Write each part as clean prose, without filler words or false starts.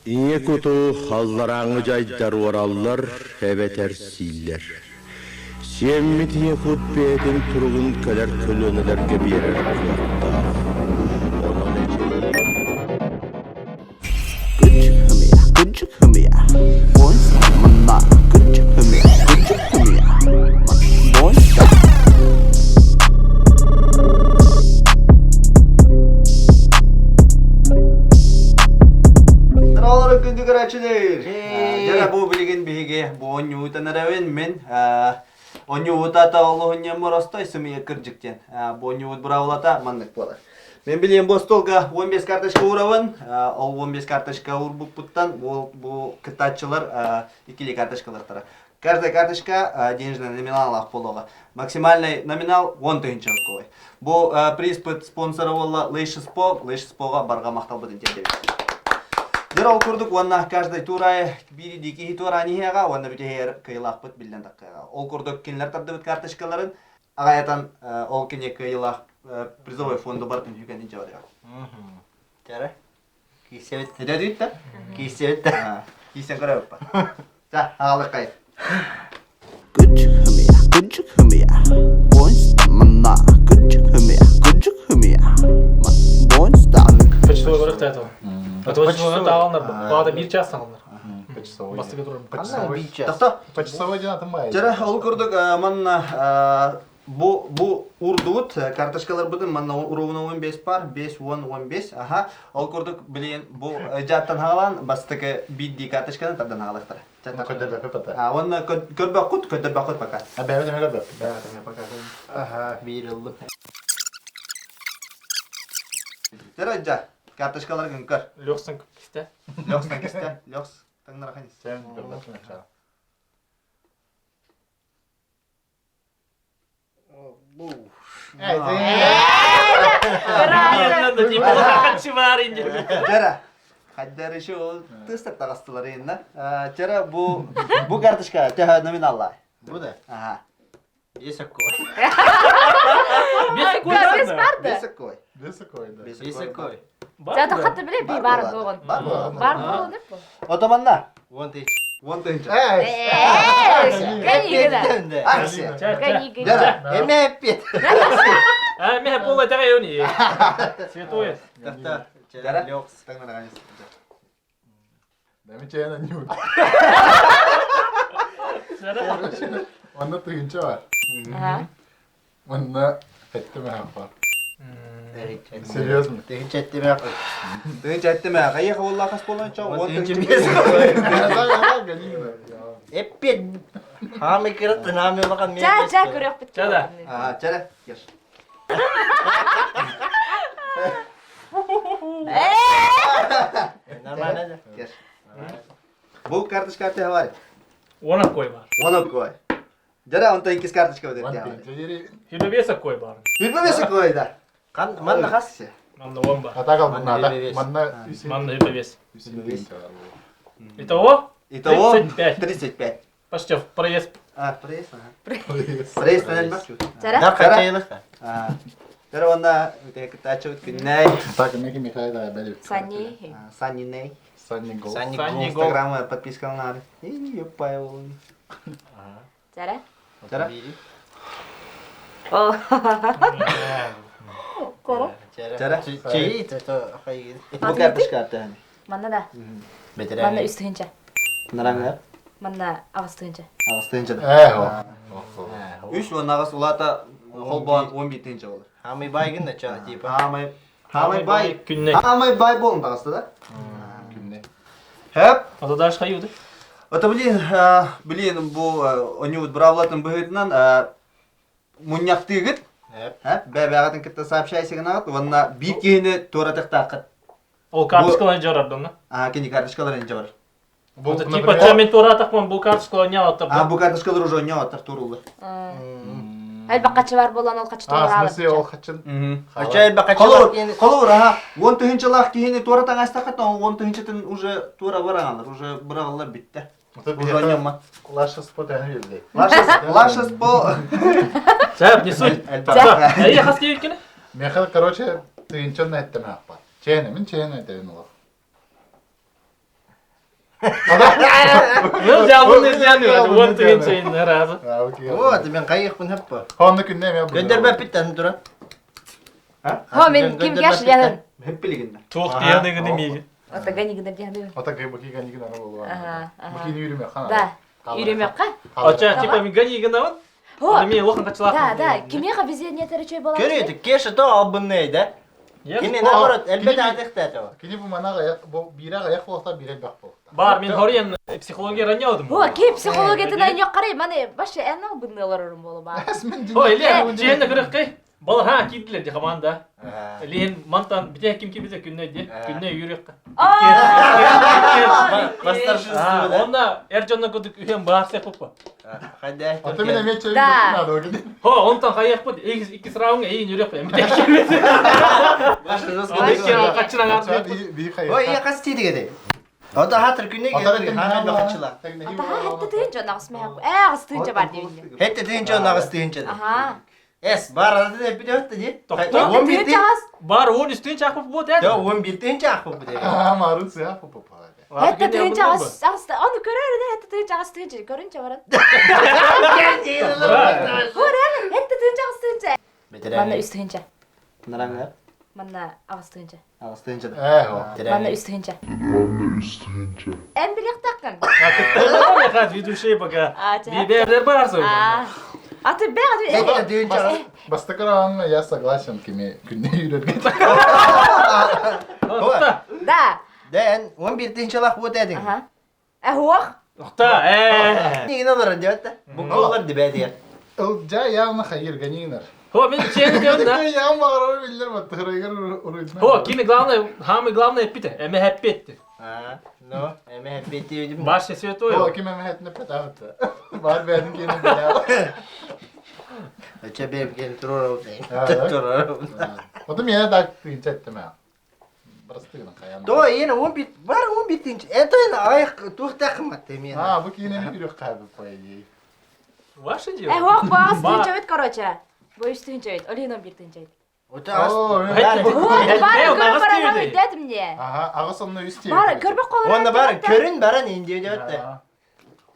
Ийэ куту алларааҥҥы дьайдар уораллар эбэтэр сииллэр. Сиэммит ийэ кут бэйэтин туругун кэлэр көлүөнэлэргэ биэрэр кыахтаах. Онон эчэйии Дороолору күндү көрөөччүлэр! Дьэ бу билигин биһиги бу оонньуутан эрэбин мин оонньуубута олуһунньаммар остой сымыйа кырдьык диэн бу оонньуубут быраабылата маннык буолар. Мен билиэн бу остуолга 15 карточка уурабын. Ол 15 карточка уурбуппуттан бу, бу кыттааччылар иккилии карточкалартара. Каждая карточка денежный номиналлаах буолуоҕа. Максимальный номинал 10 тыһыынча рублей. Бу призпыт спонсора буолла Лейшеспо. Лейшеспоға барҕа махталбытын тиэрдэбит. Дьэр ол курдук уонна каждый тур аайы биир киһи туораан иһиэҕэ уонна бүтэһигэр кыайыылаахпыт биллэн таххыаҕа. Ол курдук кинилэр тардыбыт карточкаларын аҕайатан ол кини кыайыылаах призовой фонду барытын үгэн илдьэ барыаҕа. Чара. Киисэбит. Эдэ да? Киисэбит да. Киисен көрөбүт. За, аҕалыккай. Почасовой барык этого. А то почасовой таалнар. Баада бир час таалнар. Почасовой. Бастыгы турар. Почасовой. Тохто. Почасовой ден атын бай. Чара, ол курдук манна бу бу урдубут карточкаларбытын манна уровна 15 бар 5 10 15 аха ол курдук билин бу жааттан хаалан бастакы биирдии карточканы тардан хаалыахтара Көрдөрбөккө пока. А уонна көрбөккүт көрдөрбөккүт пока. А бэйэбит эмэ көрбөккүт. Бэйэбит эмэ пока. Аха, биир ыллым. Жара жа, карточкаларгын көр. Лёхсан кисте. Лёхсан кисте. Лёхс таңнарахын. Сен көрбөккүн начало. Жара, хайдар еще ол тыстар тағастылар енді. Жара, бу бу карточка төһө номиналлай. Бу да. Ага. Бесокой. Бес барды. Бесокой. Бесокой, да. Бесокой. Зато хатты биле би бар болгон. Бар болгон. Бар болгон деп бу. Отоманна. Вон ты. Вон тыһынча. Ганигина. Акция. Ганигина. Жара. Эме эппет. А, мен була тагайони. Святое. Тахта. Жара. Лёкс. Таңнарахын. Дәме чайына не Онна тыһынча бар. Ага. Онна эттеме бар. Серьезно? Тыһынча эттеме. Тыһынча эттеме. Кайыха болла кас болонча. Он тыһынча Эппет. Хаамы кырат, хаамы улахан мен. Жа жа көрөкпүт. Жа да. А, жара. Кеш. Нормально да. Кеш. Бу карточка те бар. Она кой бар. Оны кой. Жара, онта иккис карточка өтет. Вон тыһынча жери. Хилбесе кой бар. Билбемесе кой да. Кан манна хас. Манна он бар. Атакал Манна манна. бес. Манна Манна хилбес. Үсүн бар. Итого Итого 35. 35. Почти в проезд. А, проезд, ага. Проезд на Жара. Да качайлык. А. Жара, онда кытаачы күнней. Так, Михи Михайло бәлі. Сани. Санни Ней. Санни Гол. Санни Санни Гол. Гол. Инстаграмы подпискалар. И ёпай. Жара. Жара. О. Жара. Жара. Чей, то хай. Бу карточка аттан. Манна да. Бетере. Манна үс тыһынча. Нараңа. Манна агыс тыһынча. Агыстынча. Э, Үч оннагыс улата холбоон 11 тынча болар. Хамы байгын да чана типа. Хамай Хамай бай. Күнней. Хамай бай болун тагысты да. Күнне. Хөп. А то дальше хаюды. Это блин, блин, бу онюут бравлатын быһытынан муньяктыгыт. Ха, бәбәгатын кытта сообщайся гынагыт, онна бир киһини туоратыктаакыт. Ол карточкалар жарар да. А, кини карточкалар инже бар. Бу, Это типа чамен туратакман бу карточкалар не алып А, бу карточкалар уже не аттар турулар. Эл бакачы бар болан ол качы А, тура в смысле, ол хачын. Ачай бакачы. Холор, холор, ага. Он тыһынчалаах киһини туоратан астакыт, он тыһынчатын уже туора бараганлар, уже бырагалар битте. Уже оньомма. Лаша спот әні берді. Лашас, лашас по... Сәп, не суть. Әй, хас кебеккене? Михаил, короче, тыһынчаны әттеме бар. Чайны, мин чайны әттеме олар. Ну, дьаабын изяны, уон тыгын чейин разы. Вот, мен кайыкпын хаппа. Хонны күнне эме Гөндөрбөппүттэн тура. Хо, мен ким кеш янын. Хеп билигин. Туох дияныгыны миги. Ата ганигына диянын. Ата кай баки ганигин ана болуа. Ага, ага. Баки үйрөмө хана. Да. Үйрөмөккө. Ача, типа мен ганигына Хо. Аны мен лохан качылак. Да, да. Кимега везение теречөй болот. Көрөйт, кеше то албыннай да. Кини наоборот, элбет атыктата. Кини бу манага бу бира гаяк болса бира бак болса. Бар, мен хориен психология ранялдым. Хо, ки психологиятын айньок карай, маны башы эн албыннылар орун болу ба. Хо, эле, жиенне кырыккы. Балар ха кийдилер ди команда. Лен мантан бите ким ким бите күнне ди. Күнне үйрөк. Бастаршысы да. Онда эр жонно көдүк үхен бар сеппа. Хадя. Ата мен эме чөй Да. надо огин. Хо, онтан каяк бут. Эгиз икки сырауң эйин үйрөк. Бите ким бите. Башы Икки качыран ар. Би хай. Ой, я кас тиди Ата хатыр күнне келди, хана бакчыла. Ата хатта тыгын жон агыс мехак. Э, агыс тыгынча бар дебин. Хетте тыгынча нагыс тыгынча. Аха. Эс, бар ады деп билет ди. Токто. 11 Тыгынча агыс. Бар 10 үстүн чакып бут э. Я 11 тыгынча акып бу деп. А, марун сыя папа. Хатта тыгынча агыс, агыс. Аны көрөр да, хатта тыгынча агыс тыгынча көрүнчө барат. Хо, реально, хатта тыгынча агыс тыгынча. Манна үс тыгынча. Нараңар. Манна агыс тыгынча. Агыс тыгынча. Э, хо. Манна үс тыгынча. Эн билек таккан. Кат ведущий пока. А, ча. Биберлер бар сой. А. Аты бе, аты. Хетте тыгынча. Бастакыран я согласен кими күнне үйрөргө. Токта. Да. Ден 11 тыгынчалак бу дедиң. Аха. Э, хуах. Токта. Э. Нигин алар деп та. Бу коллар дип әдер. Ылжа явно хайыр ганинер. Хо, мен чен деп да. Я маарар биллер баттырыгыр уруйна. Хо, кини главное, самый главное пите. Эме хеппетти. А, ну, эме хеппетти дим. Баш святой. Хо, ким эме хетне петаат. Бар бәрин кини биле. Өчө берип келип турар. А, Турар. Ото меня так тынчаттым. Простыгын каян. То ена 11 бар 11 тыгынча. Это ена аяк тухта кымат мен. А, бу кини эми бирок кайбы по идее. Ваше дело. Э, хуах бу агыс тыгынча бит, короче. Бу үс тыгынча бит. Олин 11 тыгынча бит. Ота ас. О, Вот, Э, бары э, көрүп агыс баран тыгынча. дедим не. Ага, агыс онно үсти. Бары көрбөк колор. Онда бар көрүн баран инде деп та.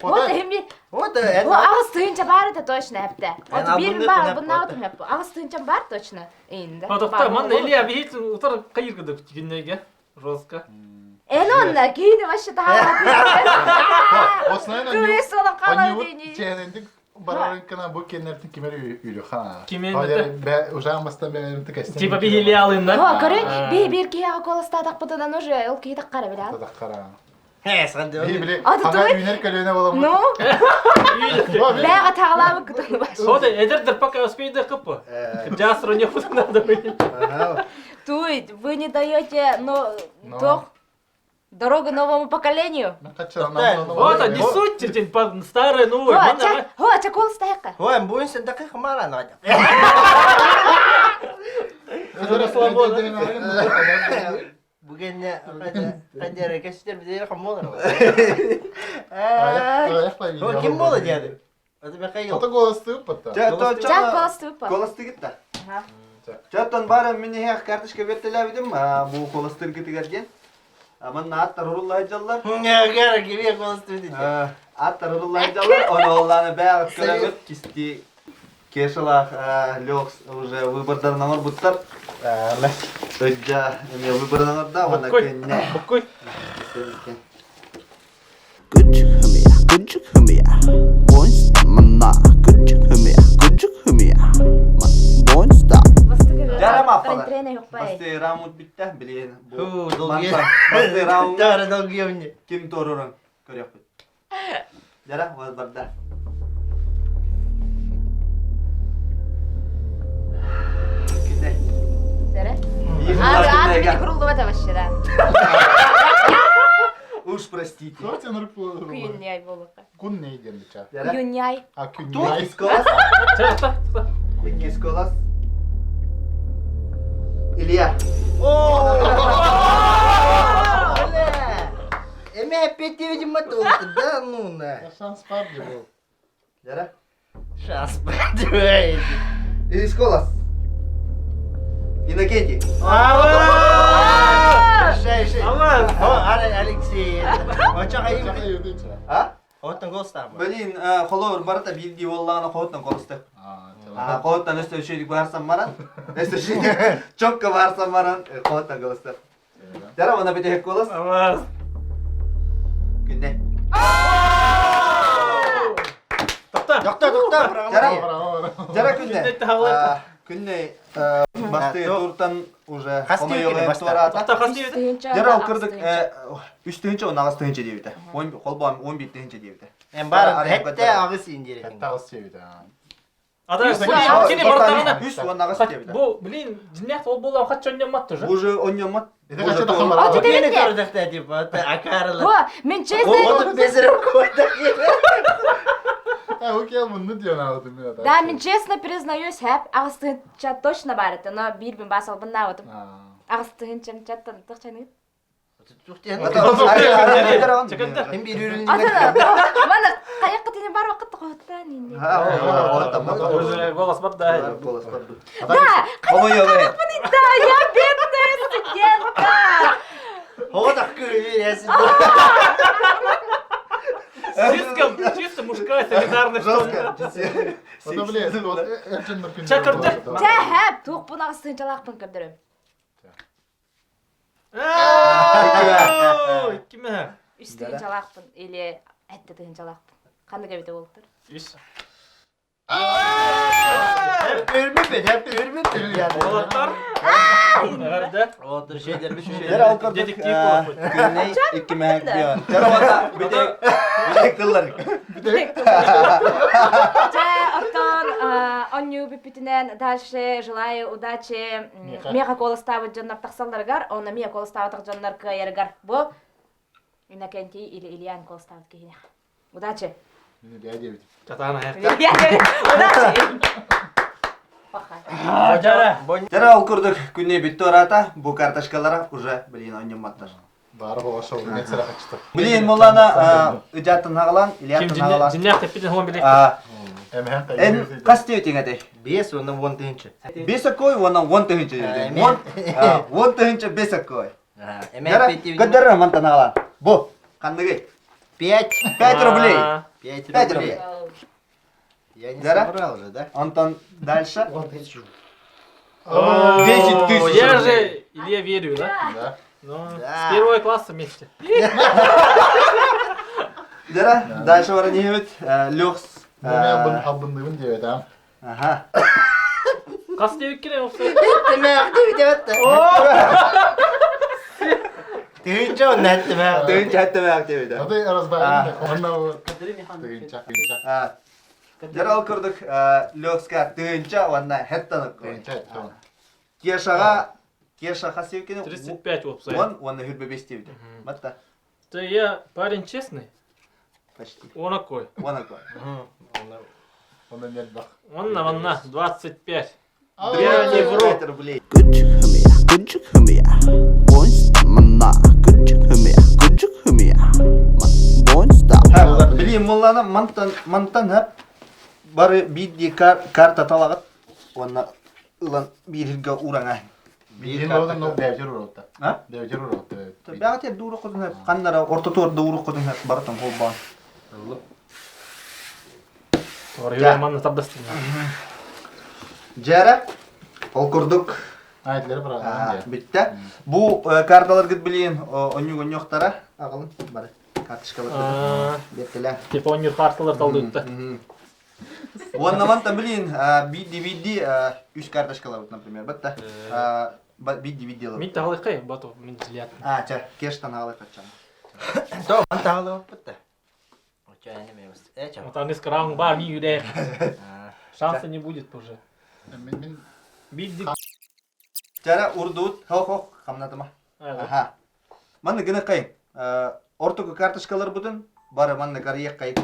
Вот эми Вот О, агыс тыгынча бар это точно хепте. Мен Вот бир албымды бар, тынап бунна вот. отум хеп. Агыс тыгынча бар точно. Инде. Хо, токта, ман Илья бихит утар кайыр кыдык күннеге. Жестко. Эн онна кейде вообще таа. Основной Турист olan калай дейни. Ченендик барарынкына бу кеннертин кимер үйрө хана. Кимер Ужан бастан бәрин текестен. Типа бихили алын да. О, көрө, би бир кияга колостадак бутунан уже ол кийдак кара биле. Тадак кара. Хэ, сан Би деп. биле. А, ты Ага той? үйнер көлөнө болом. Ну, бәга тагалабы күтөн баш. Хо, эдер пока успейді кыпы. Жас роне надо быть. Ага. Туй, вы не даете, но Но. тох дорогу новому поколению. Вот, не суть, типа, старое, новое. О, Ман, ча, о, ча колостайка. Ой, буын сен дақиқ маран ада. Бүгін қандер кәсістер бізде кім болар? О, ким болды деді? Аты мен қай Ото голос тыппа. Ча колоступа. Колостыгыт да. Аха. Чаттан бары мен хех карточка бертелебидим. Бу колостыргытыгерген. Аман аттар уруллай жаллар. Гара кире голос тыппа. Аттар уруллай жаллар. Оны олланы бәгы көрөмөт кисти Кешалах Лекс уже выбордан намар буттар. Өджа эме выбордан да, оны Буккой. көнне. Буккой. Күчүк хымия, күчүк хымия. Бойнста мына, күчүк хымия, күчүк хымия. Бойнста. Жарама аппалар. Трена yok бай. Басты раунд битте, билен. Ху, долгие. Басты раунд Тары долгие мне. ким торурун көрөкпүт. Жара, ваз барда. Ките. Сere. Бир Ады, ады күннеге. бeni kuruldu bata вообще да. Уж простите. Күйүнняй болука. Кун не идем ча. Жара. Күйүнняй. А күн Икки голос. Ча, токта, токта. Икки голос. Илья. Эме опять видимо да ну на. Шанс бар деп ол. Жара. Шанс бар. Икки голос. Иннокентий. Шей, шей. Аман. О, ара Алексей. Очо хайы. А? Оттон голостар. Блин, холоор барыта биирдии буоллаҕына хоһуттан холустук. Хоһуттан өстө үчүгүйдүк баарсан баран, өстө үчүгүйдүк чокко баарсан баран, хоһуттан голостар. Дара она бүтэһик голос. Аман. Күннэ. Тохто. Тохто, тохто. Жара, жара күннэ. Күннэ таһалар. Күннэ басты туртан уже Хас хомойуоҕа туораата. Тохто хас диэбитэ? Жара ол кырдык үс тыһыынча он аҕыс тыһыынча диэбитэ. Он холбоом 11 тыһыынча диэбитэ. Эн бар хэтте аҕыс индире. Хэтте аҕыс диэбитэ. Ата кини бартаҕына Үс уон аҕыс диэбитэ. Бу блин дьиннээх ол буолан хачча онньоммат тоже. Уже онньоммат. Это хачча тахамара. Кини көрдөхтө типа акарла. Во, мен честно Отут безереп койду. Э, окей, мунну диэн аҕытым мен. Да, мен честно признаюсь, хэп аҕыс тыһыынча точно бар это, но биир бин бас албыннаабытым. Аҕыс тыһыынчам чаттан тахчаны. Ата, мана каяққа тине бар вакытта қоттан инде. Уже голос бар да. Да, да, я бедная студентка. Слишком чисто мужская солидарность. Чакырды. Жа, хэп, туох бун аҕыс тыһыынчалаахпын көрдөрөм. Киме? Үс тыһыынчалаахпын или этте тыһыынчалаахпын. Қандай кебите болуптур? Үс. Олаттар. Олаттар. Nerede? Dedektif болот. Жа, оттон онню бүппүтүнэн дальше желаю удачи мега колостаабыт дьоннор тахсалларыгар, онно мия колостаабатах дьоннор кыайарыгар. Бу Иннокентий или Ильян колостаабыт киһине. Удачи! Чатаана хэ. Удачи! Паха. Жара. Жара ол курдук күнне бүттү ората, бу карточкалара уже блин онньомматтар. Бары болаша ол мен сыра хачты. Блин, молана ыжаттын хагалан, Ким Ильяттын хагалан. жиннях теппитин хуан билек. Эн кас тиэтиң этэй? Бес оны он тыһынча. Бес окой, уонна он тыһынча дедим. Он, он тыһынча бес окой. Жара, көддөрөр мантан хагалан. Бу, ханныгый? Пять. 5 рублей. Пять Пять рублей. рублей. Я не Жара? собрал уже, да? Антон, дальше. О, 10 тысяч Я рублей. же Илья верю, да? Да. Ну, Да. с первого класса вместе. Жара, дальше бара небит? Люкс. Мен бұны албындыбын деп айтам. Ага. Кас деп керек болса. Тыһынча он әттімә. Тыһынча әттемәк деп еді. Аты разбайын. Онна тыгынча, тыгынча. Жара ол курдук Люкска тыһынча уонна хеттанык. Тыгынча айттым. Кешаға Кеша хасевкини 35 болса. он уонна хүрбе бес деп еді. Матта Ты я парень честный. почти. Он акой. Он акой. Онда мен бақ. Он на ванна 25. Я не вру. рублей. Күчүк хымия, күчүк хымия. Монста күчүк хымия, күчүк хымия. Монста. Блин, муллана мантан мантан хап бары бидди карта талагат. Онна ылан бирге ураңа. Биин одан ол дәвжер уротта. А? Дәвжер уротта. Бәгәтер дуру кодун хап. Каннара орто тор дуру кодун хап баратан холбан. Орыйы манна табдастын. Жара ол курдук Айтлер бірақ. битте. Бу карталар гыт билин онюг онюктара агылын бары карточкалар беттеле. Типа он карталар талдыгытта. Онна мантан билин бидди бидди үч карточкалар вот, например, битте. Бидди бидди Мин тагалыкай бату мин жилят. А, ча, кештан алы качан. То, антағалы болып бітті. Вот аны скрам бар ми юре. Шанса не будет уже. Мен мен Бидди. Жара урдут, хо хо, хамнатыма. Аха. Манны гына кай. Ортого карточкалар бутун, бары манны карьек кай.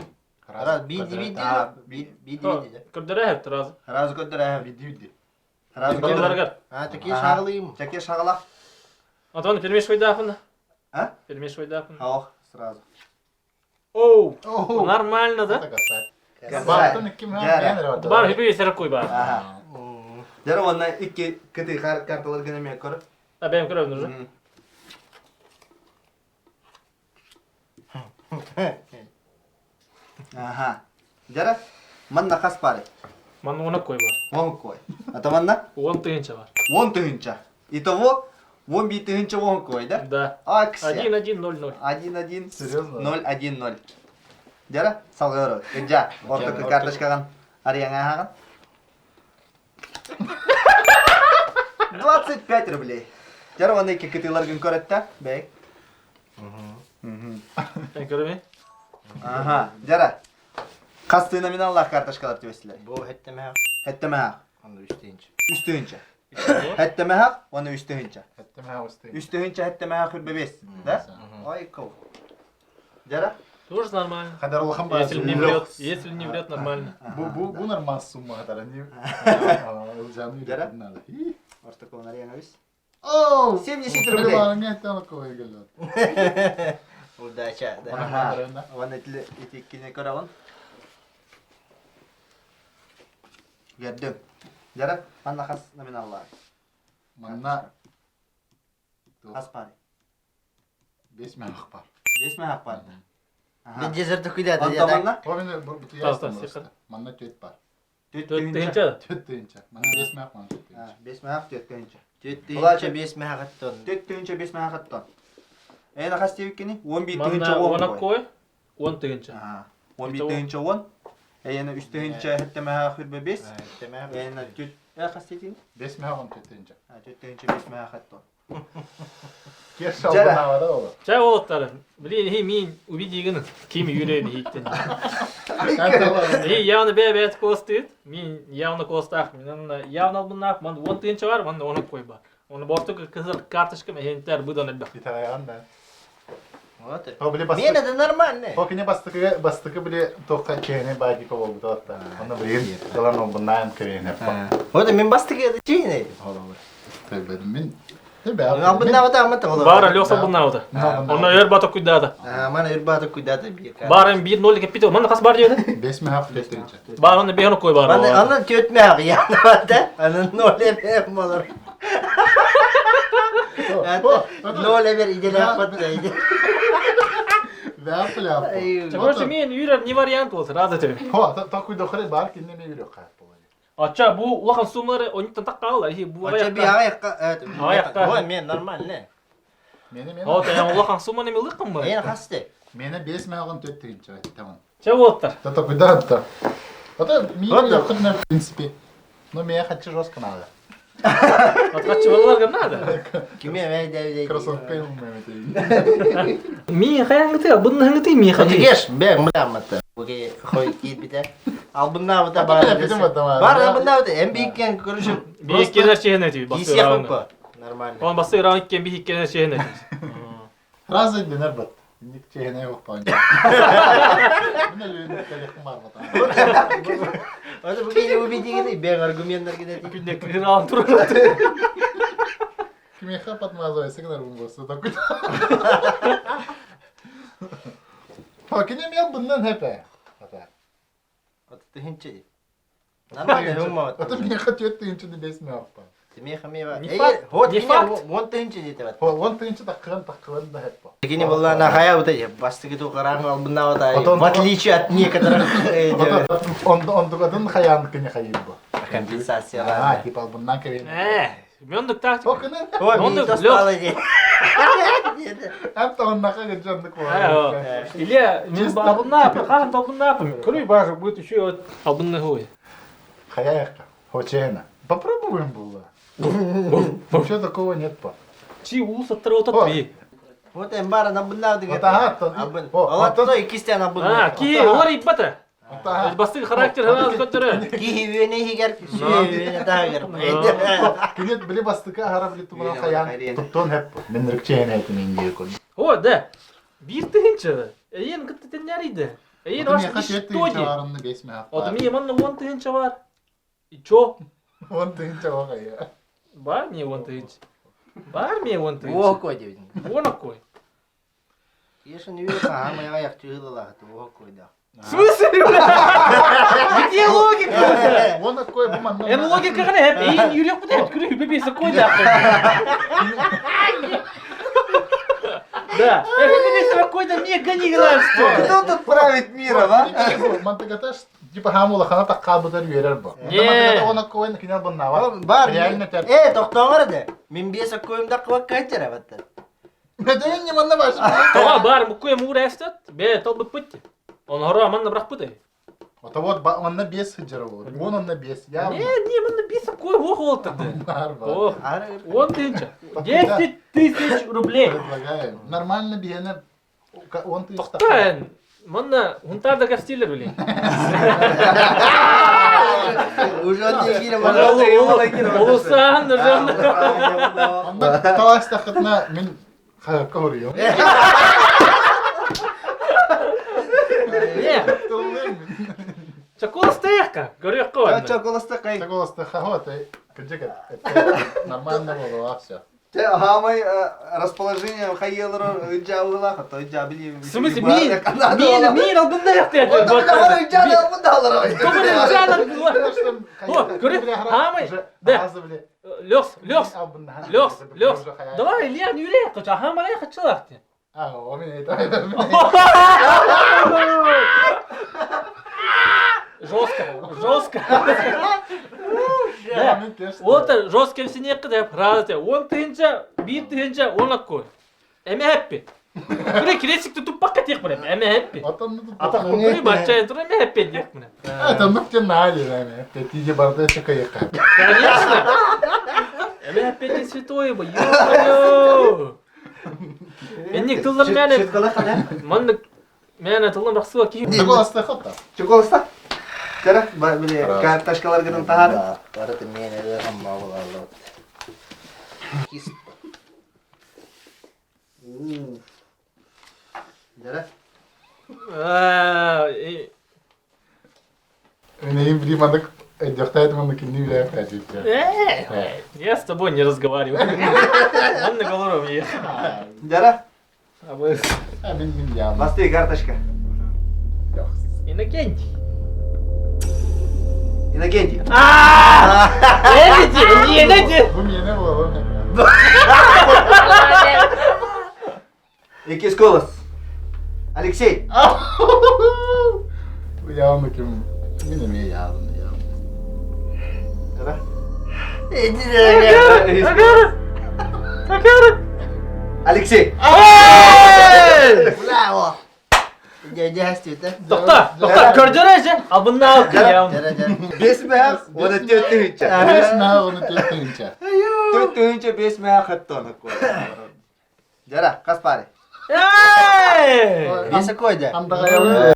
Раз, бидди, бидди. А, Бидди, бидди. Көдөрө хеп разы. Разы көддөр. бидди бидди. Разы көддөр. Көдөргөр. А, такие шағылыйым. Чаке шагала. Антон перемешивай дафын. А? Перемешивай дафын. Хо, сразу. Оу, Оу. нормально, да? Бартын ким Жара. Бар хипи серкой бар. Аха. Жара онна икки кыты карталар гына мен көрүп. А бәм көрөм уже. Аха. Дьара, манна хас пары? Манна уон кой бар. Уон кой. Ата манна? 10 тыһыынча бар. 10 тыһыынча. Итого 11 тыһыынча уон кой, да? Да. Акция. 1 1 0 0. 1 1 Серьезно? 0 1 0. Дьара, салгыры. Кыджа, ортоку карточкаҕын арыйаҥа аһаҕын. 25 рублей. Дьара, уонна икки кытыыларгын көрөттө. Бэйик. Эн көрөмүй? Ага, дьара. Хас номиналлаах карточкалар түбэстилэр? Бу хэттэмэһэх. Хэттэмэһэх. Онно 3 тыһыынча. 3 тыһыынча. Хэттэмэһэх, уонна 3 тыһыынча. Хэттэмэһэх 3 тыһыынча. 3 тыһыынча хэттэмэһэх 25. Да? Ой, кол. Дьара? Тоже нормально. Хадар улахан баар. Если не врет, если не врет, нормально. Бу бу бу нормал сумма хатара не. Ылжаны Дьара? надо. И. Ортокон арыйаҥабыс. Оу! 70 рублей. Барыңа эттен кой келет. Удача, да. Ага. Уонна ити иккини көрөҕүн. Көрдүм. Дьара, манна хас номиналлаах? Манна Хас пары? 5 мех бар. 5 мех бар. Ага. Мен жезер төкүдә Онтон манна? О мен бу бу Тас, тас, секір. Манна төт бар. 4 4 тыһыынча. тыһыынча. 4 тыһыынча. Манна 5 мех манна 4 тыһыынча. 5 мех 4 тыһыынча. 4 тыһыынча 5 мех 4 тыһыынча 5 мех аттон. Эн хас диэбиккини? 11 Манна тыһыынча 10 он кой. кой, 10 тыһыынча. Ага. 11 тыһыынча 10. Эйэне 3 тыһыынча хэттэмэһэ хүрбэ 5. Эйэне 4 э хас диэтиҥ? 5 мех 14 тыһыынча. 4 тыһыынча 5 мех аттон. Кеш шалбына бар ол. Чай уолаттары, блин, хи мин увидигин ким юрэ биһиктен. И явно бэ бэт костыт, мин явно костах, мин явно албыннаах, ман 10 тыһыынча бар, ман оны кой бар. Оны борту кызыл карточка мехентер быдан элбэх. Италиян да. Вот. О били Мен бастык. это нормально. О кине бастыкы бастыкы били тоққа чейне баги ко болду атта. Онда билин талан обуннаан кирене. Вот мен бастык это чейне. Тебедим мен. Тебе. Албынна вот амата олар. Бара лёс албыннаабыта. Онно өр бата куйдаата. Мана өр бата куйдаата бир. Барын 1-0 кеппит. Манна хас бар диэбит? 5 мех 4 тыһыынча. Бар онно бэйэн кой бар. Мана аны төтмәг яны Аны ноль бер болар. Ноль бер иделе патта иде. Вяпля. Короче, мен үйрөр не вариант болсун, разы тебе. Хо, такой дохре бар кине ме үйрөк кайт болот. Ача бу улахан суммалары онтон таккаалар. Хи бу Ача би аякка. Аякка. Ой, мен нормально. Мени мени. О, та улахан сумманы мен лыккын ба. Мен хасты. Мени 5 мех 4 тыһыынча тамам. Ча болуттар. Да такой да да. Это ми Вот да. в принципе. Но меня хочу жестко надо. Аткачы балаларга надо. Киме мен дәүдә. Кроссовка ему мы Ми хаяңгыты, бунны хаңгыты ми хаяң. Тигеш, бе мыламаты. Буге хой кит бите. Албынна бута бар. Бар албынна бута. Эм биккен көрүшүп. Би иккенер чехне тиби басты Кисек раунд. па. Нормально. Он басты раунд иккен би иккенер чехне тиби. Разы динер бат. Ник чехне yok па. Мына лүнү телефон бар бат. Аны буге убедигени бе аргументтер кидет. Күндө кир раунд турат. Кимеха подмазывайся, когда бу болсо такой. Ха, кине мен bundan хепе. Ата. Вот ты хинчи. Нормально, умма. Ата мен хочу тыһыынча 5 мех па. Тиме хамева. Не Эй, факт, вот не кине факт. вон тыһыынча дете бат. Хо, 10 тыһыынча таккан таккан да хеп. Кине была на хая вот эти бастыгы ту караң албынна вот Потом- в отличие от некоторых Он он дугадан хаян кине хайып бу. компенсация. А, типа bundan кирен. Э, мендик тактика. О, кине. Ой, Он ми да- достало де. Әп оннака гыджандык Э, Или мен албынна, хахан албынна. Көрүй бары будет еще вот албынна хой. Хаяяка. Хочена. Попробуем было. Вообще такого нет па. Чи улус аттар отат би. Вот эм бара албынна деген. Вот ага, то- Абын. О, Алат вот той кистен албынна. А, ки олар иппата. Бастыгы характер ханас көтөрө. Ки хивене хигер, сүйене тагер. Кинет били бастыка хара били тумана Били хаян. хайрен. Туттон хеп. Мен рыкчене айтын инди кон. О, да. Бир тыһыынча. Эйен кытты теннәриде. Эйен Ото ваш меха что четти ди? чарынны бес меха. Ото ми манна 10 тыһыынча бар. И чо? Он тыһыынча вага я. Бар ми 10 тыһыынча. Бар ми 10 тыһыынча. О, кой деп. Вон кой. Ешін үйе қағам аяқ түйілі о койда. В смысле, бля? Где логика? Он такой бу манна. Эн логика гана хеп эйин юрек бу деп күрү бебесе кой да. Да. Это какой-то мега не что? Кто тут правит миром, а? Мантыгата типа хамула хана таккаабытар үөрэр бу. Не. Мантыгата она коэн кинел буннава. Бар. Реально тер. Э, тоқтоңар да. Мен бес оккойум да кыбакка айтар абатта. Меден не манна баш. Тоға бар, мукуя мура эстет. Бе, тол быппытти. Он хора манна брахпыты. Ото вот манна бес хыджара болот. Вон онна бес. Я Не, не, манна бес оккой ох олтырды. бар бар. Ох, он тысяча. 10 тысяч рублей. Предлагаю. Нормально биене он тысяч. Тоқтайын. Манна хунтарда кастилер блин. Уже он не Улусан, уже. Онда таластахытна мен хайакка хоруйом. Не, чоколастыхка. Говорю, кой. Чоколастыкай. Чоколастыха вот, кыджик нормально было, все. Те хамай расположение хайелро ыджабыла, то ыджабили. В смысле, мин, мин, мин, албында яқты. О, көрі, хамай, да. Лёс, Лёс, Лёс, Лёс. Давай, Илья, не үрей, қыча, хамай, қычылақты. А, о, мен это. Жестко, жестко. Да. Вот жестко кемсине деп разы. Он тыгынча, бир тыгынча, он аккой. Эме хеппи. Күрө киресикти туппакка тех билем. Эме хеппи. Күрө бачай тур эме хеппи диэх билем. Это ну те нали, наверное. Ты барда чекаека. Конечно. Эме хеппи не святой бо. Ё-моё. Энник тыллар мене. Манны мене тыллар рахсыва ки. Чоколастыха та. Чоколаста? Кара, биле, карташкалар гынан тахар. Барыты мен эле хамма болалар. Кис. Дара. Мен бри мандык эддехтайт мандык не биле хадит. Я с тобой не разговариваю. Он на голову мне. Дара. А вы... А мен мен я. Басты карточка. Иннокентий. Иннокентий. Эдите, не эдите. Бу мене было. Икис голос. Алексей. Я он ким. Мен эме я. Я. Дара. Алексей. Браво. Дядя, Тоқта, тоқта, көрдөрөжі. Албынна алып Бес мэх, оны төрт тыгынча. Бес мэх, оны төрт тыгынча. Төрт тыгынча бес мэх хаттона кой. Жара, кас пари. Бес койда. Андага я.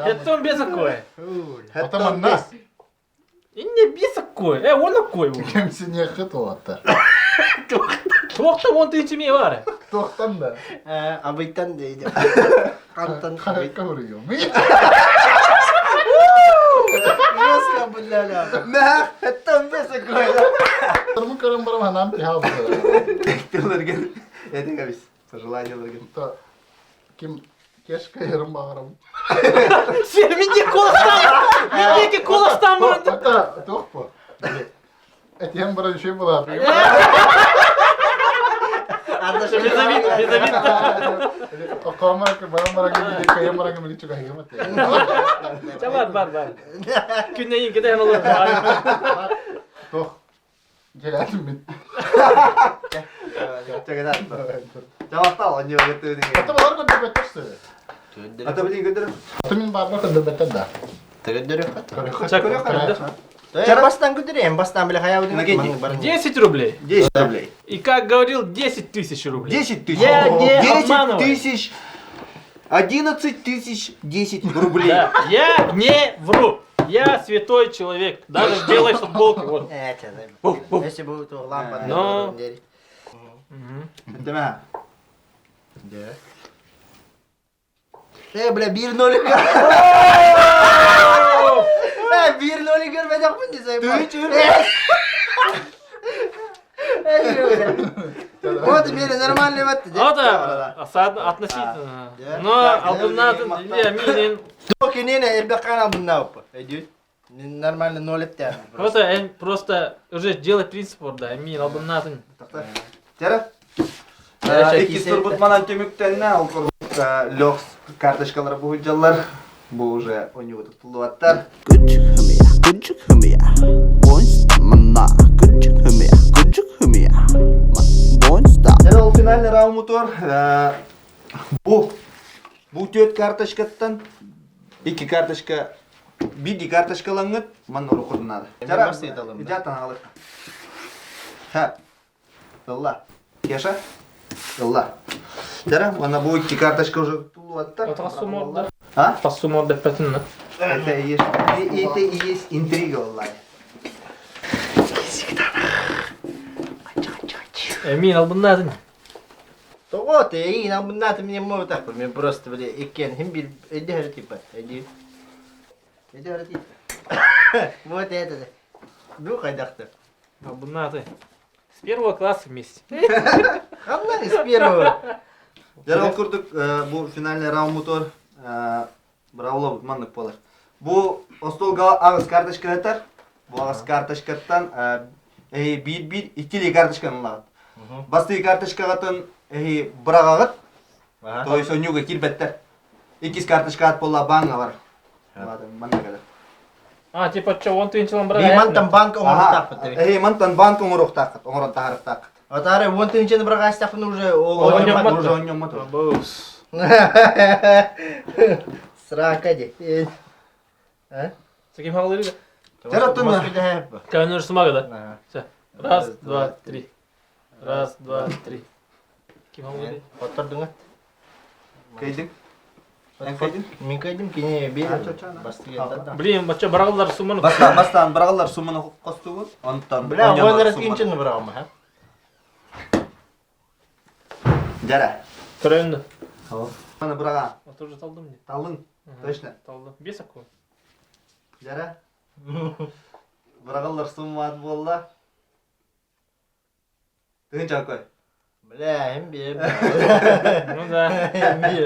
Хеттон бес кой. Атаман нас. Инне бес кой. Э, он кой. Кемсине хыт олатта. Тоқта он тыгынча ме бар. Тоқтан да. Абыйтан дейdi. Кантан. Хайакка хоруйом. Жестко, бля. Мэх, хаттон бес кой. Тұрмын көрім барам ханам тиха бұл. Тылырген. Эдега бис. Пожеланияларген. Ким кешка ерім бағарам. Сен менде коластан. Мендеки коластан бұрын. Ата, тоқ по. Этем бара еще была. Безобидно, безобидно. Окомар барам барам мили кайым барам мили чуга хигамат. Бар, бар, бар. Күннен кеден olur. Тоқ. Келатым мен. Жамақтал, они өтті. Ата балар көндір беттірсі. Ата білейін көндір. Ата мен барма көндір беттір да. Көндір. Бастан көндір, бастан біле хая 10 рублей. 10 рублей. И как говорил, 10 тысяч рублей. 10 тысяч. Я не 10 обманываю. тысяч. 11 тысяч 10 рублей. Да, я не вру. Я святой человек. Даже в белой футболке. Вот. Если будет лампа. Но. Да. Э, бля, 1-0. Э, 1-0 görmedik mi diyeyim? Вот бери нормальный вот. Ну да, относительно. Но албыннатын, не, минин. Токинene elbek kana bunna опа. Эдүт. Нормально ноль эптэ. Просто эн просто уже дело принцип да, мин албыннаатын. Тера. Иккис турбут манан түмүктэннэ, ол курдук лёкс карточкалары буһуйдьаллар. Бу уже онньугу туттуллубаттар. Күчүк хымия, манна, күчүк хымия, күчүк хымия, монста. Дьэ ол финальный раунд мотор. Бу бу түөрт карточкаттан икки карточка биир карточкалаҥҥыт манна уруккутун наада. Жара, Жаттан аҕалык. Ха. Ылла. Кеша? Ылла. Жара, манна бу икки карточка уже тулуаттар. Отас суморда. А? Тас суморда эппэтин Это и есть, это и есть интрига онлайн. Мин албыннаатын. Тоҕо эйигин албыннаатым диэн буолбатахпын. Мен просто били иккиэн хим бир өйдөһөрө тиийбэт. Өйдүү. Өйдөһөрө тиийбэт. Вот это. Бу хайдахты? Албыннааты. С первого класса вместе. Ханна с первого? Дьэ ол курдук бу финальный раунд мотор бравло маннык буолар. Бу остуолга аҕыс карточка ыытар. Бу аҕыс карточкаттан биир-биир иккилии карточканы ылаҕыт. Бастыы карточкаҕытын эһи быраҕаҕыт, то есть онньуга киирбэттэр. Иккис карточкаҕыт буолла бааҥҥа бар. Манна кэлэр. А, типа что, он тыынчылан быраҕа. Бии мантан банк оҥоруохтаахпыт. Эһи мантан банк оҥоруохтааххыт, оҥорон таһаарыахтааххыт. Атаары уон тыһыынчаны быраҕаастахпына уже ол Оонньоммот Уже оонньоммот. Бус. Срака ди. А? С ким хаалыры? Жараттын. Конечно, сумага да. Все. Раз, два, три. Раз, два, три. Ким хаалыры? Оттордуңа. Кайдың? Эн кайдың? Мин кайдым кини бир бастыгы. Блин, бачча барагаллар сумманы. Бастан, бастан барагаллар сумманы костугут. Онтон. Бля, он раз инчен бырагам, ха? Жара. Көрөйүн да. Аны бырага. Вот уже талдым не. Талдың. Точно. Талдым. Бес аккун. Жара. Бырагаллар суммат буолла. Тыынча кой. Бля, им бир. Ну да.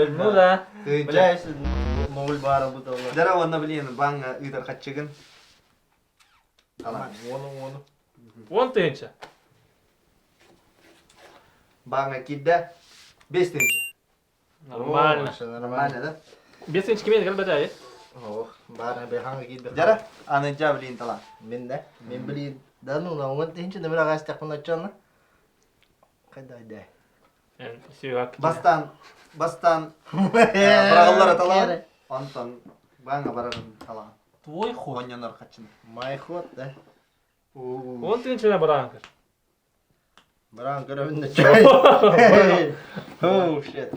Ну да. Бля, если нуль бара буталла. Жара онно блин баҥҥа ыытар хаччыгын. Уону уону. Уон тыһыынча. Баҥҥа киирдэ. 5 тыһыынча. Нормально. Нормально, да? 5 тыһыынча кимиэн кэлбэтэ Ох, баар бэхаҥа киирбэ. Жара, аны жа блин тала. Мин да, мин блин, да ну на 10 тыһыынча нөмір ағастақпын оччону. Қайда да. Бастан, бастан бырагаллара талаан, онтон баҥҥа барарын талаан. Твой ход. Оонньонор хаччын. Мой ход, да. 10 тыһыынча бараан көр. Баран көрөбүн да чай. Oh, shit.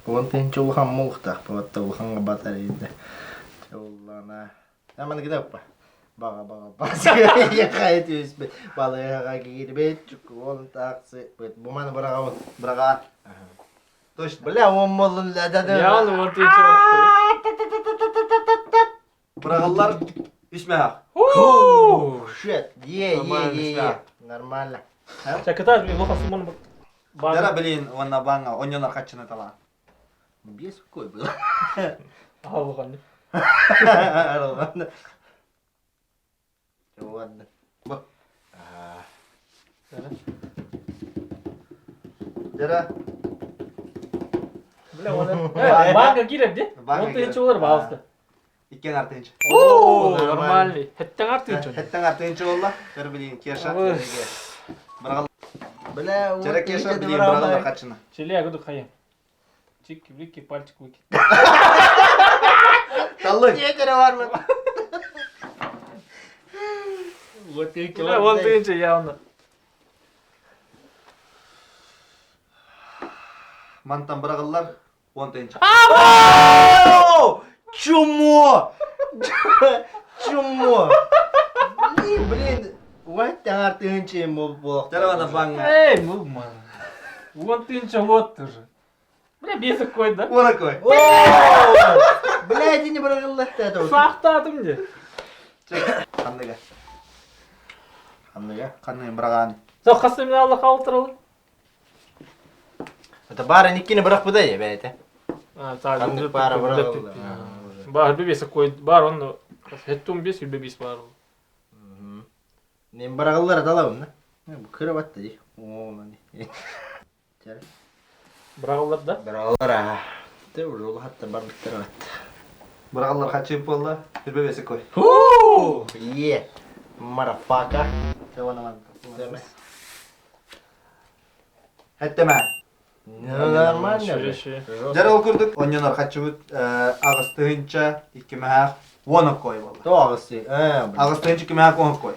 10 тыһыынча улахан муухтаах, буотта улаханга батар иде. Уллана. Аман гидаппа. Баҕа баҕа баҕа түспүт балыыһаҕа киирбит чукуон тахсыппыт бу маны быраҕабын Быраҕаан. Точно. бля уон буоллун да да Яны 10 тыһыынча Быраҕыллар үс мөһөх. Shit. Е, е, е, е. Нормально. Чакытар мен лоха сумманы Жара блин, уонна баҥҥа оонньонор хаччыны талаан. Бес какой был. Алған. Ладно. Ладно. Бу. Жара. Бля, оны. Банка киреп де. Банка 10 тыһыынча болар балысты. Иккен артынчы. О, нормальный. Хеттен артынча. Хеттен артынчы болла. Жара блин, Кеша. Быраҕыл. Бля, Жара Кеша блин, быраҕыллар хаччыны. Челе гуду хайым. Чики, вики, пальчик вики. Таллы. Тетері бар ма? Вот и Бля, 10 тыһыынча явно. Мантан быраҕыллар 10 тыһыынча. Чумо! Чумо! Блин, блин. Вот артынчы бол. Жара ана баҥҥа. Эй, ну ман. 10 тыһыынча вот уже. Бля, бесік қойды да. Уона кой. Бля, не бырағыллар да. Сақтадым де. Ханныга. Ханныга. Ханныга быраҕаан. Сол қасым мен Алла қалтыралы. Это бары никкини бырақ бұда е, бәйті. А, так. Ханнык бары бырағыллар. Бар бес кой бар он хеттум бес үлбе бес бар. Нем барагаллар аталабын да. Бу кыра батта ди. О, мани. Бырагаллар да? Барагаллар а. Те уже ол хатта бар биттер бат. Бырагаллар хачып болла. Үлбе бес кой. Ху! Е. Марафака. Хеттеме. Ну нормально. Дьэр ол курдук онньонор хаччыбыт аҕыстыһынча икки мэһээх уон кой буолла. То аҕысы. Аҕыстыһынча икки мэһээх уон кой.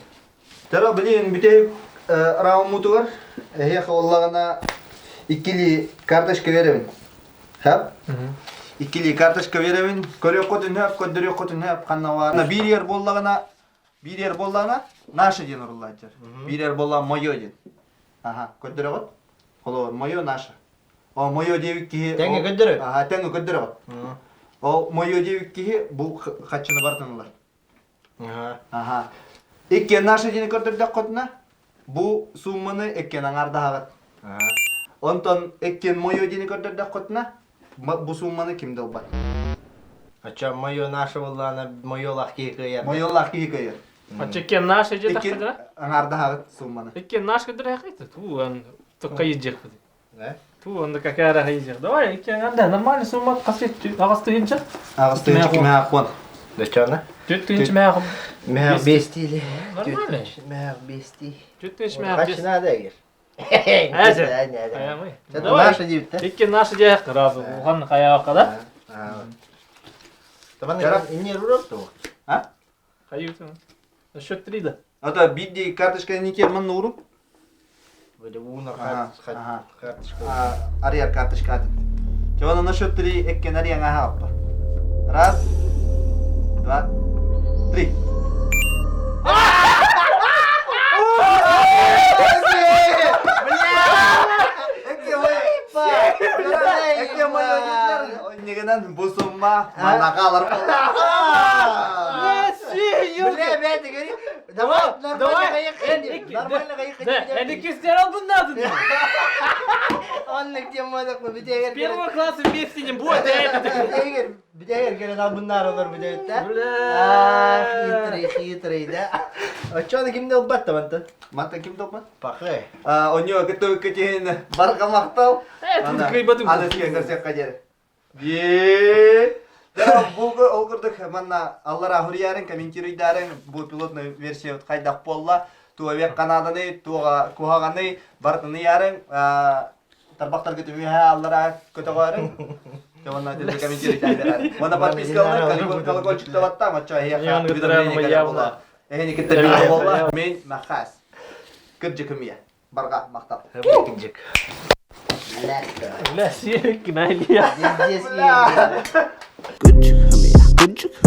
Тара билин бүтэһик раундмутугар эһиэхэ буоллаҕына иккилии карточка биэрэбин. Хэп? Иккилии карточка биэрэбин. Көрүөххүтүн хөп, көрдөрүөххүтүн хөп ханна баар. Биир ер буоллаҕына биир ер буоллаҕына наше диэн уруллааччар. Биир ер буоллаҕына мое диэн. Аха, көрдөрөҕүт? Холобур, мое наше. О, мое диэбит киһи... Тэҥҥэ көрдөрөр. Аха, тэҥҥэ көрдөрөҕүт. Ол мое диэбит киһи бу хаччыны барытын ылар. Аха. Иккиэн наше диэни көрдөрдөххүтүнэ, бу суумманы иккиэн аҥаардаһаҕыт. Онтон иккиэн мое диэни көрдөрдөххүтүнэ, бу суумманы ким да ылбат. Оччо мое наше буоллаҕына моелаах киһи кыайар. Моелаах киһи кыайар. Оччо иккиэн наше дьиэ Иккиэн тахсыдара? аҥаардаһаҕыт суумманы. Иккиэн наш кыдырахайты. Туу, ан токкайыдьык. Туу, онда какая рахайыдьык. Давай, иккиэн анда нормально сумма қасы аҕыс тыһынча. Аҕыс тыһынча кимээх куон. Дочона? Түт тыһынча мээх. Мээх бестили. Нормально. Мээх бести. Түт тыһынча мээх бес. Качы надо эгер. Әзер. Это наша диэбит Икки наша диэх разу. Улхан хайаакка да. Таман инне рурап то. А? Хайютын. На счет три да. Ата бидди карточка никер манна уруп. Вроде уна карточка. Арыйар карточка атын. Чоно на счет три эккен арыйан аха аппа. Раз, два, три. Нигенен бу сумма манакалар. Бля, бля, ты говори, давай, нормально нормально Да, это кистер алдын Оннук темадак битегер. Первого класса вместе не будет, это. Битегер, битегер келен албыннар олар битегер да. Бля. Хитрый, хитрый, да. Очоны кимде олбатта манта? Манта ким толбат? Пахы. Оньо кытты кытын барга мактал. Э, кыйбадым. Аны сиге көрсек кадер. Е. Да, бу ол курдук манна аллара хуриярын комментируйдарын бу пилотный версия кайдак болла. Туа Канаданы, туа кухаганы, бартыны ярын, тарбактар көтүмүһэ аллара көтөгөрүн. Онна тилде комментируйдарын. Мана подписка алар, колокольчик табатта, мача хия. Явно. Эхни китте болла. Мен махас. Кыржыкымия. Барга мактап. Кыржык. Бля, сек, налия. Здесь Кыржыкымия, кыржыкымия.